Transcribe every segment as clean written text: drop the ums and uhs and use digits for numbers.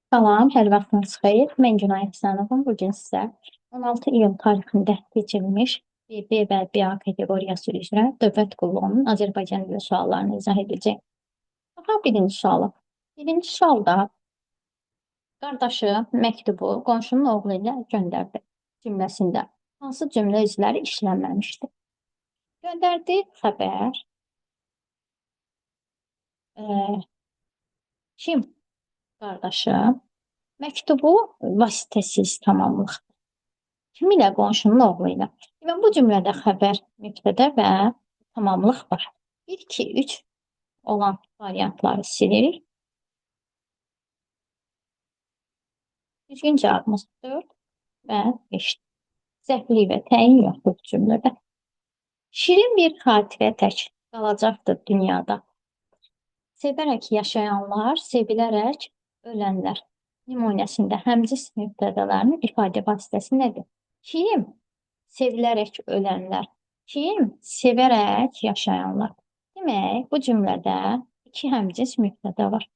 Salam, hər vaxtınız xeyir. Mən Günay Həsənovam. Bu gün sizə 16 iyun tarixində keçirilmiş B və BA kateqoriyası üzrə dövlət qulluğunun Azərbaycan dili suallarını izah edəcəyəm. Baxaq birinci suala. Birinci sualda qardaşı məktubu qonşunun oğlu ilə göndərdi cümləsində hansı cümlə üzvləri işlənməmişdir? Göndərdi xəbər. Kim? Qardaşı. Məktubu vasitəsiz tamamlıq. Kim ilə? Qonşunun oğlu ilə. Demək, bu cümlədə xəbər, mübtədə və tamamlıq var. 1, 2, 3 olan variantları silirik. Düzgün cavabımız 4 və 5. Zərflik və təyin yoxdur bu cümlədə. Şirin bir xatirə tək qalacaqdır dünyada. Sevərək yaşayanlar, sevilərək ölənlər. Nümunəsində həmcis mübtədələrinin ifadə vasitəsi nədir? Kim? Sevilərək ölənlər. Kim? Sevərək yaşayanlar. Demək, bu cümlədə iki həmcins mübtədə var.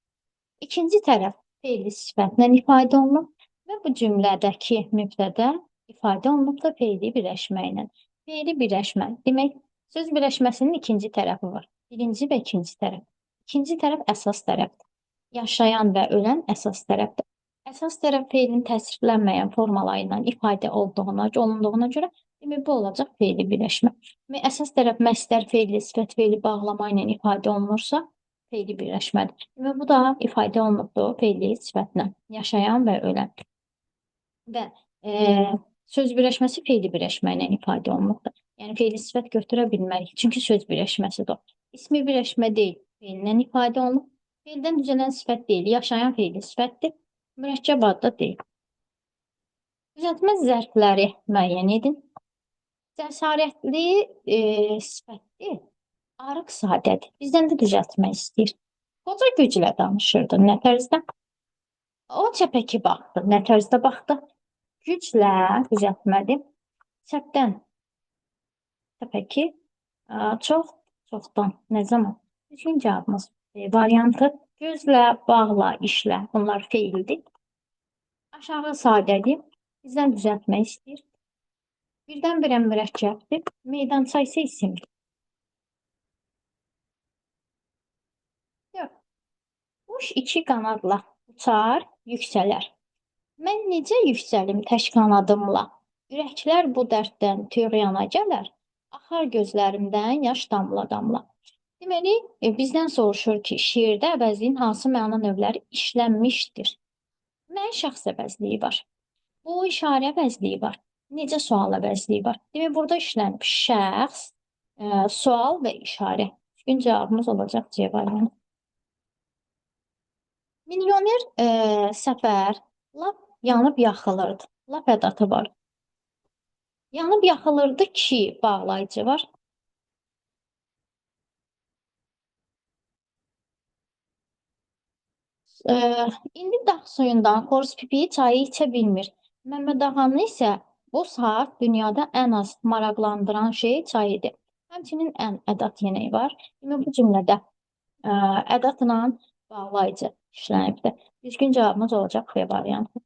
İkinci tərəf feili sifətlə ifadə olunub və bu cümlədəki mübtədə ifadə olunub da feili birləşmə ilə. Feili birləşmə, demək, söz birləşməsinin ikinci tərəfi var. Birinci və ikinci tərəf. İkinci tərəf əsas tərəfdir. Yaşayan və ölən əsas tərəfdir. Əsas tərəf feilin təsriflənməyən formaları ilə ifadə olunduğuna görə, demək, bu olacaq feili birləşmə. Demək, əsas tərəf məstər feili, sifət feili bağlama ilə ifadə olunursa, feili birləşmədir. Demək, bu da ifadə olunubdur feili sifətlə, yaşayan və ölən. Və söz birləşməsi feili birləşmə ilə ifadə olunubdur. Yəni, feili sifət götürə bilmərik, çünki söz birləşməsidir o. İsmi birləşmə deyil, feillə ifadə olunub. Feildən düzələn sifət deyil, yaşayan feili sifətdir. Mürəkkəb ad da deyil. Düzəltmə zərfləri müəyyən edin. Cəsarətli sifətdir. Arıq sadədir. Bizdən də düzəltmək istəyir. Qoca güclə danışırdı. Nə tərzdə? O çəpəki baxdı. Nə tərzdə baxdı? Güclə düzəltmədi. Çəpdən çəpəki çox, çoxdan. Nə zaman? Düzgün cavabımız B variantı. Gözlə, bağla, işlə. Bunlar feildir. Aşağı sadədir. Bizdən düzəltmək istəyir. Birdən-birə mürəkkəbdir. Meydança isə isimdir. 4. Quş iki qanadla uçar, yüksələr. Mən necə yüksəlim tək qanadımla? Ürəklər bu dərddən tüğyana gələr. Axar gözlərimdən yaş damla damla. Deməli, bizdən soruşur ki, şeirdə əvəzliyin hansı məna növləri işlənmişdir? Mən şəxs əvəzliyi var. Bu işarə əvəzliyi var. Necə sual əvəzliyi var? Demək, burada işlənib şəxs, sual və işarə. Düzgün cavabımız olacaq C variantı. Milyoner Səfər lap yanıb yaxılırdı. Lap ədatı var. Yanıb yaxılırdı ki, bağlayıcı var. İndi dağ suyundan xoruz pipiyi çayı içə bilmir. Məmməd ağanı isə bu saat dünyada ən az maraqlandıran şey çay idi. Həmçinin ən ədat yenəyi var. Demək, bu cümlədə ədətlə bağlayıcı işlənibdir. Düzgün cavabımız olacaq B variantı.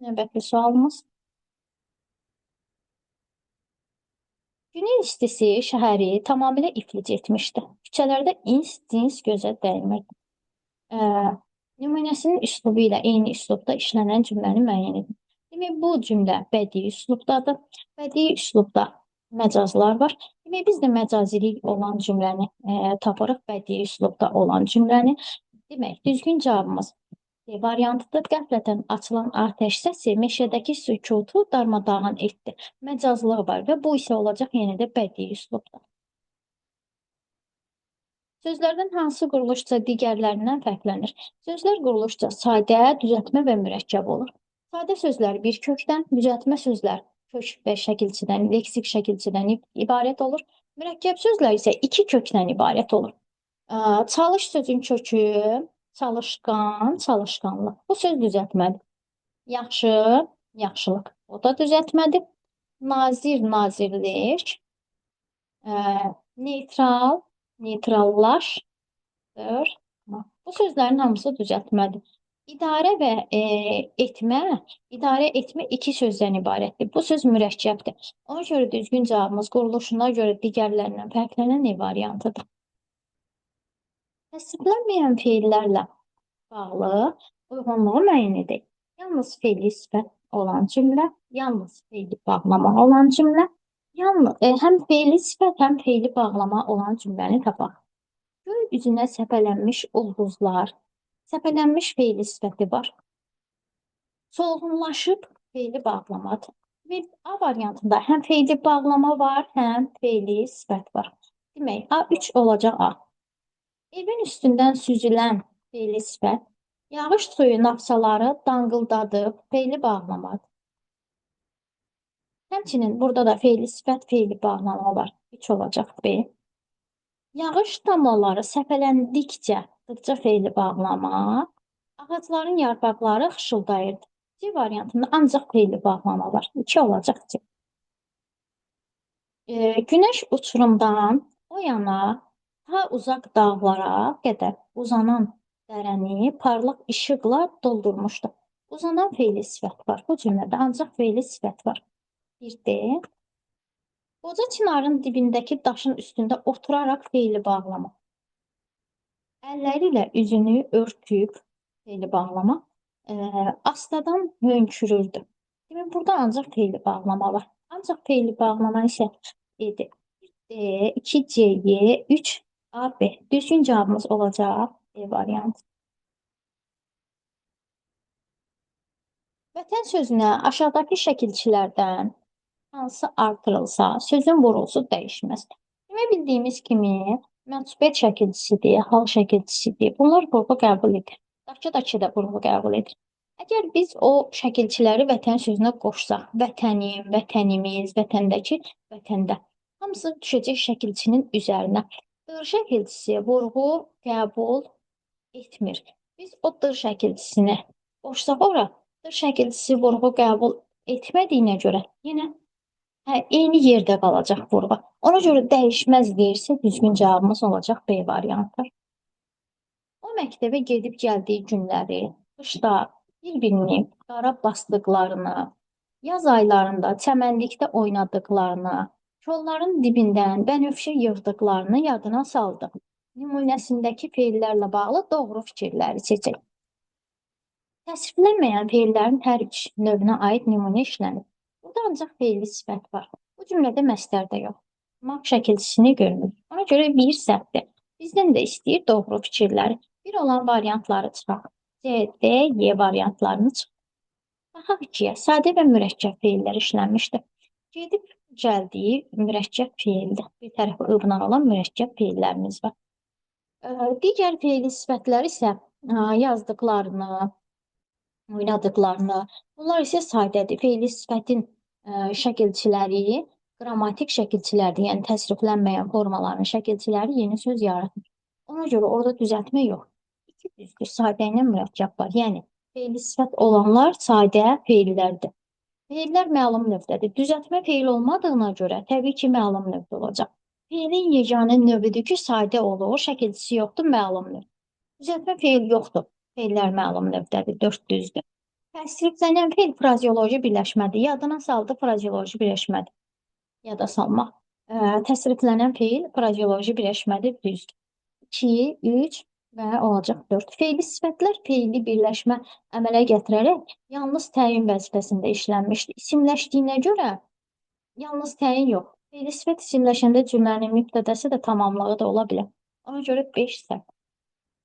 Növbəti sualımız. Günün istisi şəhəri tamamilə iflic etmişdi. Küçələrdə ins, cins gözə dəymirdi. Nümunəsinin üslubu ilə eyni üslubda işlənən cümləni müəyyən edin. Demək, bu cümlə bədii üslubdadır. Bədii üslubda məcazlar var. Demək, biz də məcazilik olan cümləni tapırıq, bədii üslubda olan cümləni. Demək, düzgün cavabımız D variantıdır. Qəflətən açılan atəş səsi meşədəki sükutu darmadağın etdi. Məcazlıq var və bu isə olacaq yenə də bədii üslubda. Sözlərdən hansı quruluşca digərlərindən fərqlənir? Sözlər quruluşca sadə, düzəltmə və mürəkkəb olur. Sadə sözlər bir kökdən, düzəltmə sözlər kök və şəkilçidən, leksik şəkilçidən ibarət olur. Mürəkkəb sözlər isə iki kökdən ibarət olur. Çalış sözün kökü, çalışqan, çalışqanlıq. Bu söz düzəltmədir. Yaxşı, yaxşılıq. O da düzəltmədir. Nazir, nazirlik. Neytral, neytrallaşdır. Bu sözlərin hamısı düzəltmədir. İdarə və etmə, idarə etmə iki sözdən ibarətdir. Bu söz mürəkkəbdir. Ona görə düzgün cavabımız quruluşuna görə digərlərindən fərqlənən E variantıdır. Təsdiqlənməyən feillərlə bağlı uyğunluğu müəyyən edək. Yalnız feili sifət olan cümlə, yalnız feili bağlama olan cümlə, yalnız, həm feili sifət, həm feili bağlama olan cümləni tapaq. Göy üzünə səpələnmiş ulduzlar, səpələnmiş feili sifəti var. Solğunlaşıb feili bağlamadır. Və A variantında həm feili bağlama var, həm feili sifət var. Demək, A3 olacaq A. Evin üstündən süzülən feili sifət, yağış suyu nafsaları danqıldadıb feili bağlamadır. Həmçinin burada da feili sifət, feili bağlama var. 3 olacaq B. Yağış damlaları səpələndikcə dıqca feili bağlama, ağacların yarpaqları xışıldayırdı. C variantında ancaq feili bağlama var. 2 olacaq C. Günəş uçurumdan o yana ta uzaq dağlara qədər uzanan dərəni parlaq işıqla doldurmuşdu. Uzanan feili sifət var. Bu cümlədə ancaq feili sifət var. 1D. Qoca çinarın dibindəki daşın üstündə oturaraq feili bağlama. Əlləri ilə üzünü örtüb feili bağlama, astadan hönkürürdü. Demək, burada ancaq feili bağlama var. Ancaq feili bağlama isə E-dir. 1D, 2C, Y, 3 A, B. Düzgün cavabımız olacaq E variantı. Vətən sözünə aşağıdakı şəkilçilərdən hansı artırılsa, sözün vurğusu dəyişməz. Demək, bildiyimiz kimi, mənsubiyyət şəkilçisidir, hal şəkilçisidir. Bunlar vurğu qəbul edir. Dakı da vurğu qəbul edir. Əgər biz o şəkilçiləri vətən sözünə qoşsaq, vətənim, vətənimiz, vətəndəki, vətəndə, hamısı düşəcək şəkilçinin üzərinə. Dır şəkilçisi vurğu qəbul etmir. Biz o dır şəkilçisini qoşsaq ora, dır şəkilçisi vurğu qəbul etmədiyinə görə yenə eyni yerdə qalacaq vurğu. Ona görə dəyişməz deyirsə, düzgün cavabımız olacaq B variantı. O məktəbə gedib gəldiyi günləri, qışda bir-birini qara basdıqlarını, yaz aylarında çəmənlikdə oynadıqlarını, kolların dibindən bənövşə yığdıqlarını yadına saldı. Nümunəsindəki feillərlə bağlı doğru fikirləri seçək. Təsriflənməyən feillərin hər üç növünə aid nümunə işlənib. Burada ancaq feili sifət var. Bu cümlədə məstər də yox. Maq şəkilçisini görmür. Ona görə bir səhvdir. Bizdən də istəyir doğru fikirləri. Bir olan variantları çıxaq. C, D, Y variantlarını çıxaq. Baxaq 2-yə. Sadə və mürəkkəb feillər işlənmişdir. Gedib gəldiyi mürəkkəb feildir. Bir tərəfə ıvnan olan mürəkkəb feillərimiz var. Digər feili sifətlər isə yazdıqlarını, oynadıqlarını, bunlar isə sadədir. Feili sifətin şəkilçiləri qrammatik şəkilçilərdir, yəni təsriflənməyən formaların şəkilçiləri yeni söz yaratmır. Ona görə orada düzəltmə yox. İki düzdür, sadə ilə mürəkkəb var. Yəni, feili sifət olanlar sadə feillərdir. Feillər məlum növdədir. Düzəltmə feil olmadığına görə təbii ki, məlum növdə olacaq. Feilin yeganə növüdür ki, sadə olur, şəkilçisi yoxdur, məlum növ. Düzəltmə feil yoxdur. Feillər məlum növdədir, 4 düzdür. Təsriflənən feil frazeoloji birləşmədir. Yadına saldı, frazeoloji birləşmədir. Yada salmaq. Təsriflənən feil frazeoloji birləşmədir, düzdür. 2, 3 və olacaq 4. Feili sifətlər feili birləşmə əmələ gətirərək yalnız təyin vəzifəsində işlənmişdir. İsimləşdiyinə görə yalnız təyin yox. Feili sifət isimləşəndə cümlənin mübtədəsi də tamamlığı da ola bilər. Ona görə 5 səhv.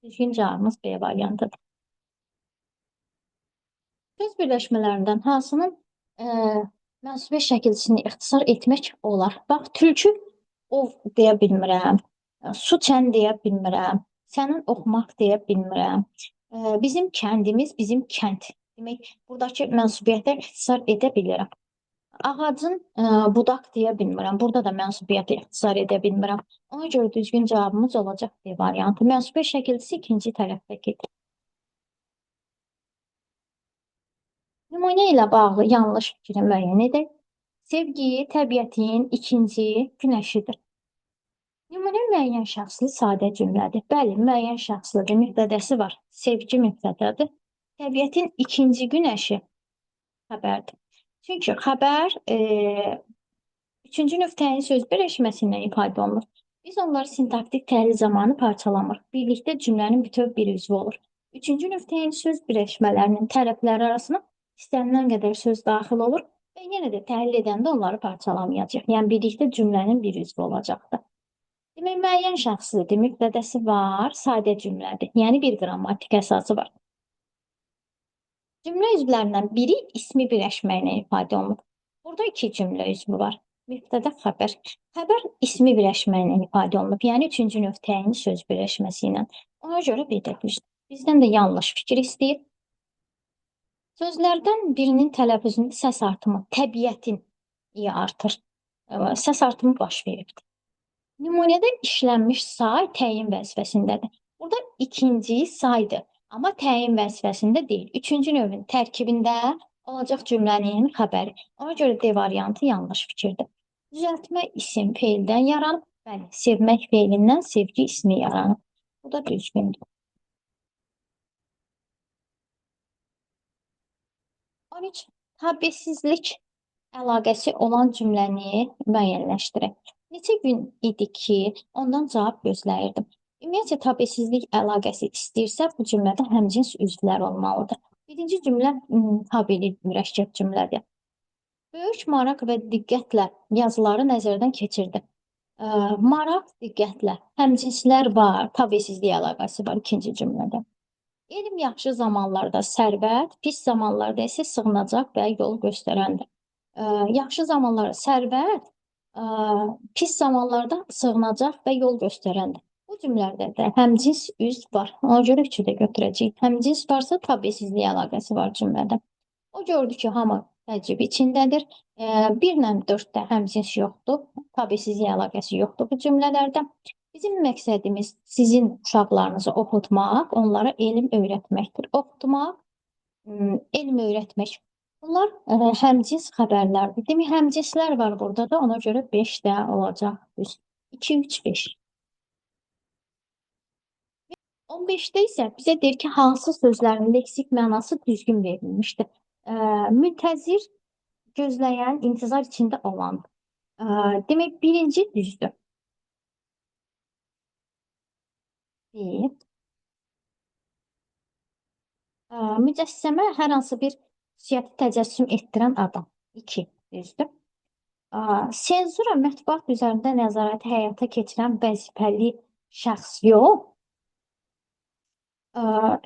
Düzgün cavabımız B variantıdır. Söz birləşmələrindən hansının mənsubiyyət şəkilçisini ixtisar etmək olar? Bax, tülkü ov deyə bilmirəm, su çən deyə bilmirəm, sənin oxumaq deyə bilmirəm. Bizim kəndimiz, bizim kənd. Demək, buradakı mənsubiyyətə ixtisar edə bilirəm. Ağacın budaq deyə bilmirəm. Burada da mənsubiyyətə ixtisar edə bilmirəm. Ona görə düzgün cavabımız olacaq D variantı. Mənsubiyyət şəkilçisi ikinci tərəfdə gedir. Nümunə ilə bağlı yanlış fikri müəyyən edək. Sevgi təbiətin ikinci günəşidir. Nümunə müəyyən şəxsli sadə cümlədir. Bəli, müəyyən şəxslidir. Mübtədəsi var. Sevgi mübtədədir. Təbiətin ikinci günəşi xəbərdir. Çünki xəbər üçüncü növ təyin söz birləşməsindən ifadə olunur. Biz onları sintaktik təhlil zamanı parçalamırıq. Birlikdə cümlənin bütöv bir üzvü olur. Üçüncü növ təyin söz birləşmələrinin tərəfləri arasına istənilən qədər söz daxil olur və yenə də təhlil edəndə onları parçalamayacaq. Yəni birlikdə cümlənin bir üzvü olacaqdır. Demək, müəyyən şəxslidir, mübtədəsi var, sadə cümlədir. Yəni bir qrammatik əsası var. Cümlə üzvlərindən biri ismi birləşməklə ifadə olunur. Burada iki cümlə üzvü var. Mübtədə, xəbər. Xəbər ismi birləşməklə ifadə olunub. Yəni üçüncü növ təyin söz birləşməsi ilə. Ona görə bir də düzdür. Bizdən də yanlış fikir istəyir. Sözlərdən birinin tələffüzündə səs artımı təbiətin iyi artır. Səs artımı baş veribdir. Nümunədə işlənmiş say təyin vəzifəsindədir. Burada ikinci saydır, amma təyin vəzifəsində deyil. Üçüncü növün tərkibində olacaq cümlənin xəbəri. Ona görə D variantı yanlış fikirdir. Düzəltmə isim feildən yaranıb. Bəli, sevmək feilindən sevgi ismi yaranıb. Bu da düzgündür. 13. Tabesizlik əlaqəsi olan cümləni müəyyənləşdirək. Neçə gün idi ki, ondan cavab gözləyirdim. Ümumiyyətcə, tabesizlik əlaqəsi istəyirsə, bu cümlədə həmcins üzvlər olmalıdır. Birinci cümlə tabeli mürəkkəb cümlədir. Böyük maraq və diqqətlə yazıları nəzərdən keçirdi. Maraq, diqqətlə, həmcinslər var, tabesizlik əlaqəsi var ikinci cümlədə. Elm yaxşı zamanlarda sərvət, pis zamanlarda isə sığınacaq və yol göstərəndir. Yaxşı zamanlarda sərvət, pis zamanlarda sığınacaq və yol göstərəndir. Bu cümlələrdə də həmcins üzv var. Ona görə üçü də götürəcəyik. Həmcins varsa tabesizlik əlaqəsi var cümlədə. O gördü ki, hamı təəccüb içindədir. 1 ilə 4-də həmcins yoxdur. Tabesizlik əlaqəsi yoxdur bu cümlələrdə. Bizim məqsədimiz sizin uşaqlarınızı oxutmaq, onlara elm öyrətməkdir. Oxutmaq, elm öyrətmək. Bunlar həmcins xəbərlərdir. Demək, həmcinslər var burada da, ona görə 5 də olacaq. Düz. 2, 3, 5. 15-də isə bizə deyir ki, hansı sözlərin leksik mənası düzgün verilmişdir. Müntəzir, gözləyən, intizar içində olan. Demək, birinci düzdür. Bir. Mücəssəmə hər hansı bir xüsusiyyəti təcəssüm etdirən adam. 2. Düzdür. Senzura mətbuat üzərində nəzarəti həyata keçirən vəzifəli şəxs yox.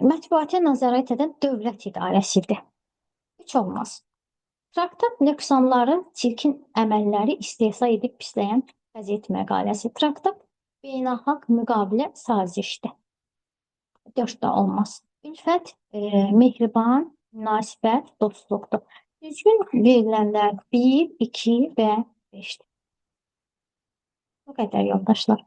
Mətbuata nəzarət edən dövlət idarəsidir. 3 olmaz. Traktat nöqsanları, çirkin əməlləri istehza edib pisləyən qəzet məqaləsi. Traktat beynəlxalq müqavilə sazişdir. 4 də olmaz. Ülfət, mehriban, münasibət, dostluqdur. Düzgün verilənlər 1, 2 və 5-dir. Bu qədər yoldaşlar.